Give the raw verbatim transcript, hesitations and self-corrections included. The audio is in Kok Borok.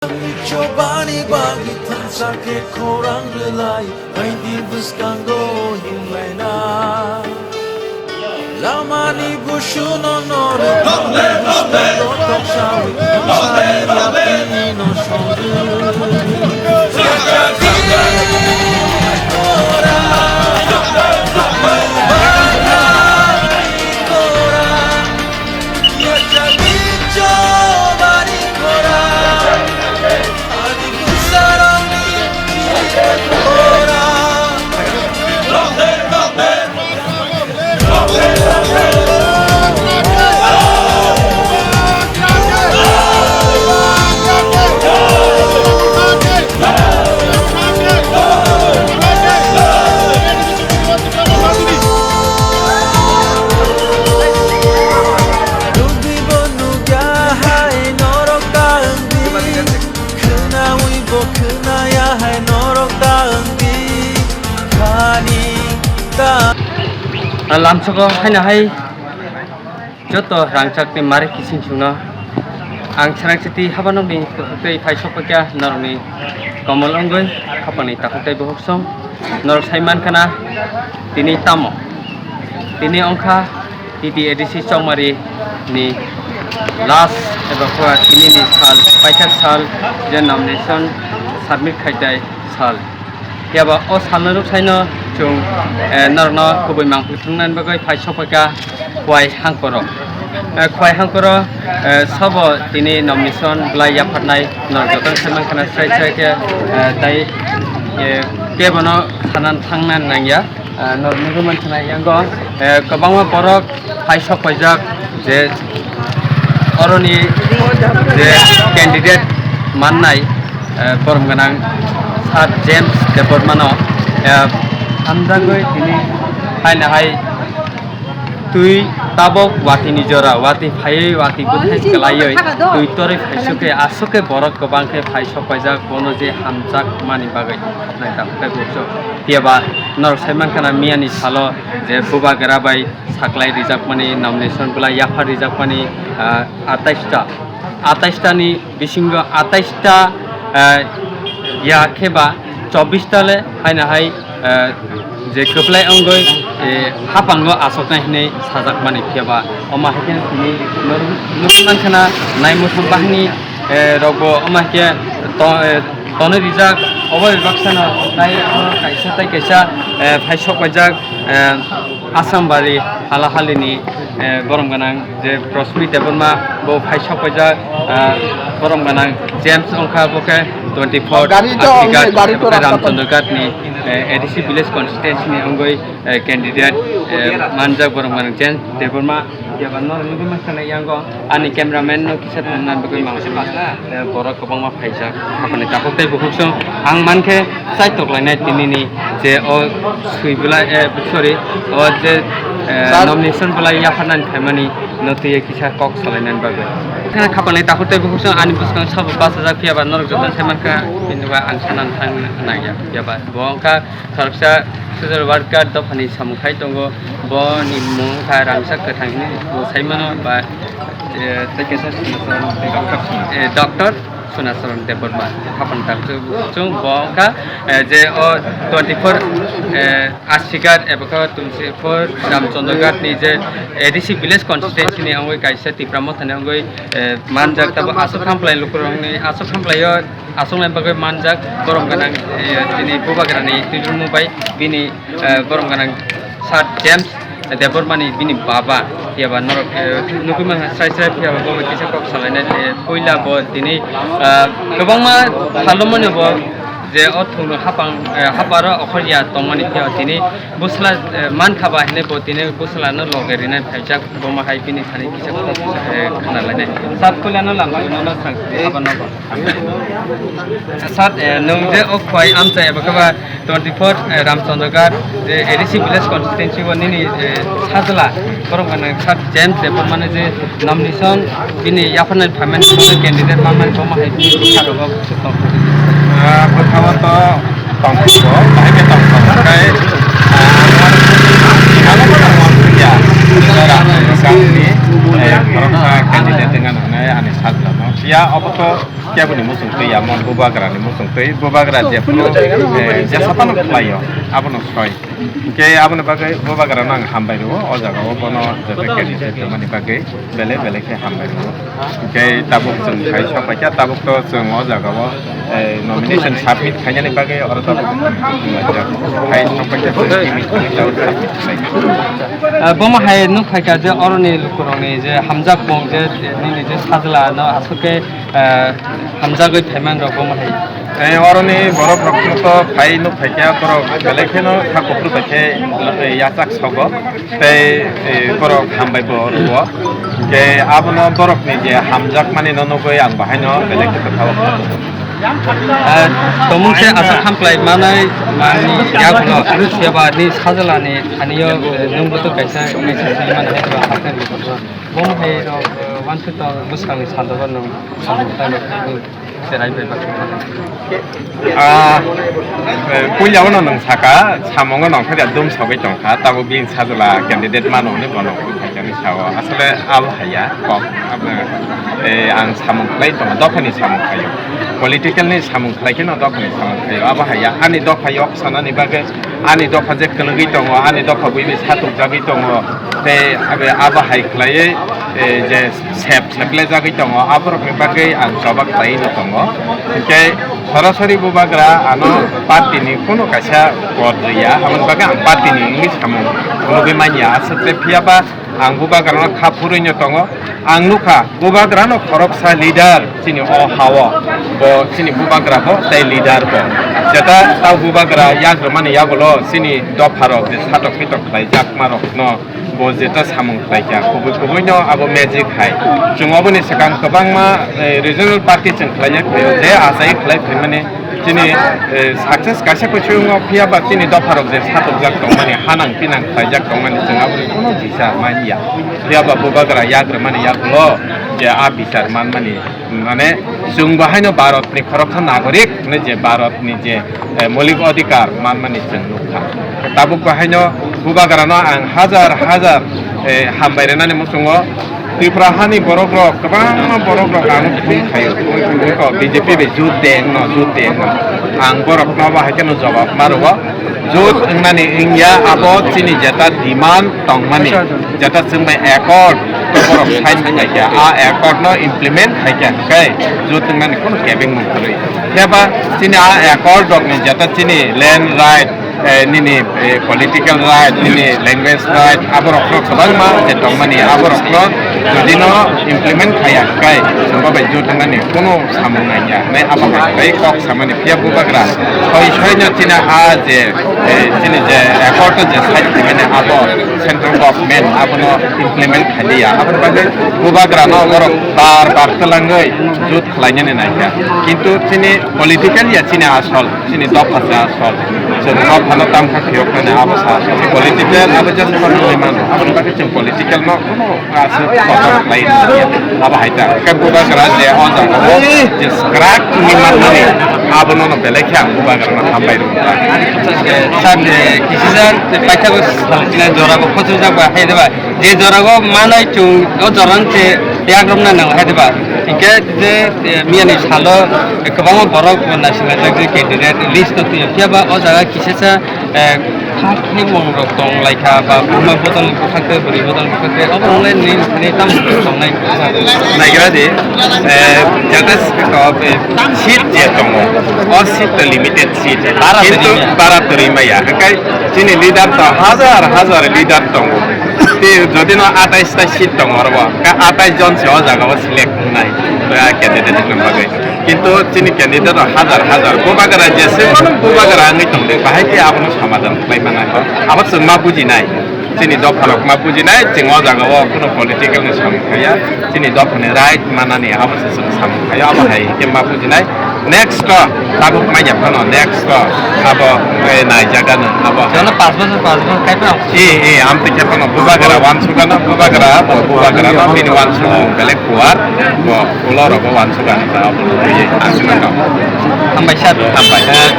Chobani bagwi thansa khe khorang rwlai, aidi bwskango himlaina. Lamani busuno norok bwskango toksawi, thansani yapri no songwi. Lamsogo haino hai joto rangchakni mari kising chwngno ang Serangsiti habanokni tei phai sokpakya norokni komol wngwi khapangni takhuk tei bukhuk song norok sai mankha na tini tamo tini wngkha T T A D C Chongmari ni last eba kha tini ni sal paithak sal je nomination submit khaidai sal. Phiya ba o salno rwksaino chwng, eh, norokno kubui mangpili thwngna bagwi phai sokphaikha Khwai Hangkoro. Eh, Khwai Hangkoro, eh, sobo tini nomination bwlai yapharnai norok jotono sai mankha na srai srai khe, eh, tai, eh, kebono sanan thangna nangya. Ah, norok nugwi mankha na yango, eh, kwbangma borok phai sokpaijak je oroni je candidate mannai, eh, borom gwnang Sir James Debbarmano, eh, hamjagwi tini haino hai twi tabok watini jora, wati phaiwi, wati bwthai kwlaiwi twi torwi phaisukhe, aswkhe borok kwbang khe phai sokpaijak bono je hamjakmani bagwi. Nai tabuk tei bukchuk. Phiya ba norok sai mankha na miyani salo je bubagra bai saklai rijakmani, nomination bwlai yaphar rijakmani, ah, atais ta. Atais ta ni bisingo atais ta, ah, ya khe ba chobbish ta le haino hai, ah, je kwplai wngwi, eh, haphango achuknai hinwi sajakmani. Phiya ba omo hai khe tini norok nugwi mankha na nai muthung bahini, eh, rokbo omo hai khe to-, eh, tonwi rijak, obo bai baksano tai ano kaisa tai kaisa, eh, phai sokpaijak, eh, Assam bari hala halini, eh, borom gwnang je Rosmi Debbarma bo phai sokpaijak, eh, borom gwnang James wngkha bo khe twenty four gari to, Africa, gari to rasta Ramchandra Ghat ni, eh, A D C village constituency ni wngwi, eh, candidate, eh, manjak borom gwnang James Debbarma. Phiya ba norok nugwi mankha na yango ani cameraman no kisa thangna bagwi mangsa mangsa, eh, borok kwbangma phaijak. Haphani takhuk tei bukhuk song ang mankhe chaitok lainai tinini je o swi bwlai, eh, sorry, o je, eh, nomination bwlai yapharnani phaimani no twiwi kisa kok salainani bagwi. Khapani takhuk tei bukhuk song ani bwskang sabo bachajak, phiya ba norok joto sai mankha, bini ba ang sanani thang nangya. Phiya ba bo wngkha khoroksa social worker dophani samung khai tongo, boni mung kha Rangchak Kwthang hinwi bo sai mano ba, eh, tei kaisa Sunacharan, eh, Doctor Sunacharan Debbarma. Hapan tak chwng bo wngkha, eh, je o twenty four, eh, Asighat eba khe twenty four Ramchandra Ghat ni je A D C village constituency ni wngwi kaisa Tipra Motha ni wngwi, eh, manjak, tabo aswk hamplai lukurokni aswk hamplai o. Aswknai bagwi manjak borom gwnang, eh, chini bubagrani twijlangno bai bini, eh, borom gwnang Sir James Debbarmani bini baba. Phiya ba norok, eh, nugwi mankha srai srai, phiya ba bo bai kisa kok salainai, eh, puila bo tini, eh, kwbangma salomani bo je o thungno hapang, eh, haparo okhorya tongmani, phiya tini bwsla, eh, mankha ba hinwi bo tini bwslano loge rinai phaijak, bomo hai bini thani kisa kok, eh, khna lainai. Sir puilano lamsoino no sang hapano bo. Sir, eh, nwng je o Khwai amchai eba khe ba twenty four, eh, Ramchandra Ghat, je A D C village constituency o nini, eh, sajla, borom gwnang Sir James Debbarmano je nomination bini yapharnani phaimani candidate manmani bomo hai bini bwkha rogo swk tong. Ah, bwkha o to tong phugo, bahai khe tong phugo, tei, ah, ang, ang, ang, ang, ya, eh, borok, ah, candidate wngna nangnai ani sajla no. Ya, obo to Keboni muchung twi ya, mon bubagrani muchung twi, bubagra jephuru, eh, jesa phano khlaio, abono soi. Hwnkhe aboni bagwi bubagrano ang hambai rwo, o jagao bono joto candidate rwmani bagwi belai belai khe hambai rwo. Hwnkhe tabuk chwng khai sok paikha, tabuk to chwng o jagao, eh, nomination submit khainani bagwi oro tabuk khai sok paikha, chwng timi thangwi tabuk submit khlai. Ah, bomo hai nuk phaikha je oroni lukurokni je hamjakmung je nini je sajla no aswk khe, ah, hamjagwi phaiman rok bomo hai. Eh, oroni borok rok to phai nuk phaikha, borok belai kheno kha kuphur bai khe, eh, yachak sogo tei, eh, borok hambai bo rwo. Hwnkhe abono borokni je hamjakmani no nugwi ang bahaino belai khe kwthao. Ah, tomung se aswk hamklai manai mani yagulo, phiya ba ni sajla ni thani o, eh, nwng bo to kaisa message ni mani hai ba haphai ni bo. Bomo hai rok, eh, wansuk tong bwskang ni salo bo nwng samung tang rok. Cherai bai baksa. Ah, eh, puila o no nwng saka, samungo nongkhor ya dum sogwi tongkha, tabuk bini sajla candidate mano hwnwi bono phaikani sao. Asole abo haiya kok, abo, eh, ang samung khlai tongo, dophani samung khlaio. Political ni samung khlai kheno dophani samung khlaio. Abo haiya, ani dopha yok sanani bagwi, ani dopha je kwlwgwi tongo, ani dopha buibi satukjagwi tongo, tei abo, abo hai khlaiwi, eh, je sep seplejagwi tongo, aborokni bagwi ang choba khlaiwi no tongo. Hinkhe sorasori bubagra ano party ni kunu kaisa vote rwya, aboni bagwi ang party ni wngwi samung phunugwi manya. Aswk tei phiya ba ang bubagrano kha phurwi no tongo. Ang nukha bubagrano khoroksa leader chini o ha-o, bo chini bubagra bo tei leader bo. Jeta tao bubagra yagrwmani yagulo chini dopharok je satok pitok khlaijakmarokno bo jeta samung khlaikha, kubui kubui no abo magic hai. Chwng oboni swkang kwbangma, eh, regional party chwng khlaina khlaio, je achai khlai phaimani chini, eh, success kaisa kuchungo phiya ba chini dopharok je satokjak tongmani, hanang pinang khlaijak tongmani chwng aboni kono bisa manya. Phiya ba bubagra yagrwmani yagulo je a bichar manmani. Mane, chwng bo haino Bharatni khoroksa nagorik hwnwi je Bharatni je, eh, moulik adhikar manmani chwng nukha. Tabuk bo haino bubagrano ang hajar hajar, eh, hambai rwnani muchungo. Tripura hani borok rok, kwbangma borok rok ang thung khaio, thung khaio, B J P bai jut de wngno, jut de wngno. Ang borokno bo hai kheno jawab ma rwo. Jut wngnani wngya abo chini jeta demand tongmani, jeta chwng bai accord to borok sign khlaikha, a accord no implement khaikha, hwnkhe jut wngnani kono kebeng mung kwrwi. Phiya ba chini a accord rokni jeta chini land right, eh, nini, eh, political right, nini language right, aborok no kwbangma je tongmani, aborok no jodi no implement khaiya, hwnkhe chwng bo bai jut wngnani kono samung nangya, nai abo bai kok samani. Phiya bubagra soi soi no chini a je, eh, chini je accord je sign khaimani abo central government abono implement khailiya. Aboni bagwi bubagra no borok bar bar twlangwi jut khlainani naikha. Kintu chini political ya chini asol, chini dopha se asol. Chini dophano tamkha phiyok mani abo sa asol. Political abo just kono mano. Aboni bagwi chini political no aswk kotor khlai abo hai ta. Khe bubagra je o jaga o je skrak ni manmani abono no belai khe ang bubagra no hambai rw. Sir, je kisi jan paithago salchina jora bo khochojak ba hai de ba. Je jora go manai chung o jora se yagromna nang hai de ba. Hingke je, eh, miyani salo, eh, kwbangma borok bo naisinglaijak je candidate list no tuyo. Phiya ba o jaga kisa sa eh, kha khe mung rok tong lai kha, ba buma bodol bwkha khe, bwrwi bodol bwkha khe, obo rok le nini thani tamo tongnai? Naigra di, eh, jata s-, ko, eh, seat je tongo, o seat to limited seat, bara kintu twi maya. Bara twi maya, hwnkhe chini leader to hajar hajar leader tongo, tei jodi no atais ta seat tongo oro bo, ka atais jon se o jaga o select wngnai, eh, candidate ni bagwi. Kintu chini candidate rok hajar hajar, bubagra jese mano bubagra wngwi tongdi, bahai khe abono samadan khlai mano. Abo chwng ma bujinai, chini dopha rok ma bujinai, chwng o jaga o kheno political ni samung khaiya, chini dopha ni right manani abo se chwng samung khaiya, abo hai khe ma bujinai. Next to tabuk manya phano, next to abo, eh, nai jaga no abo. Jono panch bosor, panch bosor khai phano. Ee, ee, amtwi khe phano bubagra wansukgano, bubagra, bo bubagrano bini wansukmung belai kuar, bo ulo rogo wansukgano ta abo nugwi ang sinano. Hambai sir. Hambai. Eh,